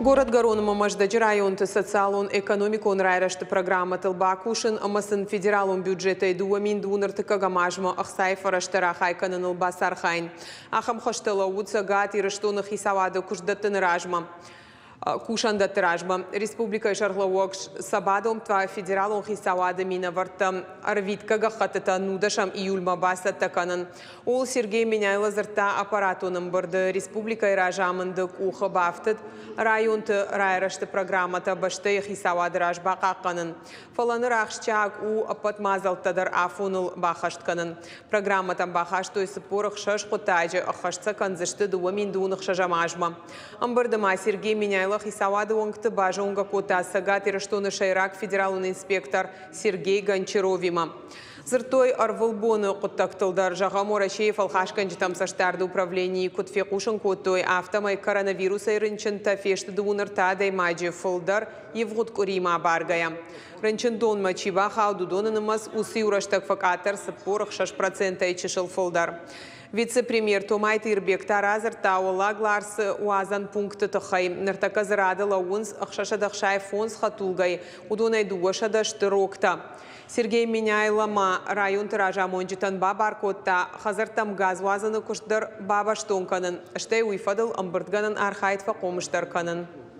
Горӕтгӕрон ӕмӕ Мӕздӕджы районты социалон-экономикон райрӕзты программӕтыл бакусын ӕмӕ сын федералон бюджетӕй 2031 азмӕ ӕхцайы фӕрӕзтӕ рахай кӕныныл бацархайын. Ахӕм хӕстӕ лӕууы Цӕгат Ирыстоны хицауады куыстдӕттыны размӕ. Кусӕндӕтты размӕ республикӕйы сӕргълӕууӕг сӕ бадомдта федералон хицауады минӕвӕрттӕ ӕрвитгӕ гӕххӕттытӕ нудӕсӕм июльмӕ бацӕттӕ кӕнын. Ууыл Сергей Меняйло дзырдта аппаратон ӕмбырды. Республикӕйы разамынды къухы бафтыд районты райрӕзты программӕтӕ бӕстӕйы хицауады раз бахъахъхъӕнын. Фӕлӕ ныр ахсджиаг у ӕппӕт мадзӕлттӕ дӕр афоныл баххӕст кӕнын. Программӕтӕм бахастой 46 хъуыддаджы, ӕххӕст сӕ кӕндзысты 2026 азмӕ. Ӕмбырды ма Сергей Меняйло хицауады уӕнгты базонгӕ кодта Цӕгат Ирыстоны сӕйраг федералон инспектор Сергей Гончаровимӕ. Дзырдтой ӕрвылбоны хъуыддӕгтыл дӕр. Зӕгъӕм, Уӕрӕсейы фӕлхасгӕнджытӕм цӕстдарды управленийы куыд фехъусын кодтой, афтӕмӕй коронавирусӕй рынчынтӕ фесты 23 адӕймаджы фылдӕр ивгъуыд къуыримӕ абаргӕйӕ. Рынчындонмӕ чи бахауд, уыдоны нымӕц уыцы-иу рӕстӕг фӕкъаддӕр 46 процентӕй чысыл фылдӕр. Вице-премьер Томайты Ирбег та радзырдта Уӕллаг Ларсы уадзӕн пункты тыххӕй. Ныртӕккӕ дзы рады лӕууынц 665 хӕдтулгӕйы, уыдонӕй 200 сты рогтӕ. Сергей Меняйло ма районты разамонджытӕн бабар кодта хӕдзӕрттӕм газ уадзыны куыст дӕр бабӕстон кӕнын, стӕй уый фӕдыл ӕмбырдгӕнӕн архайд фӕхъомысдӕр кӕнын.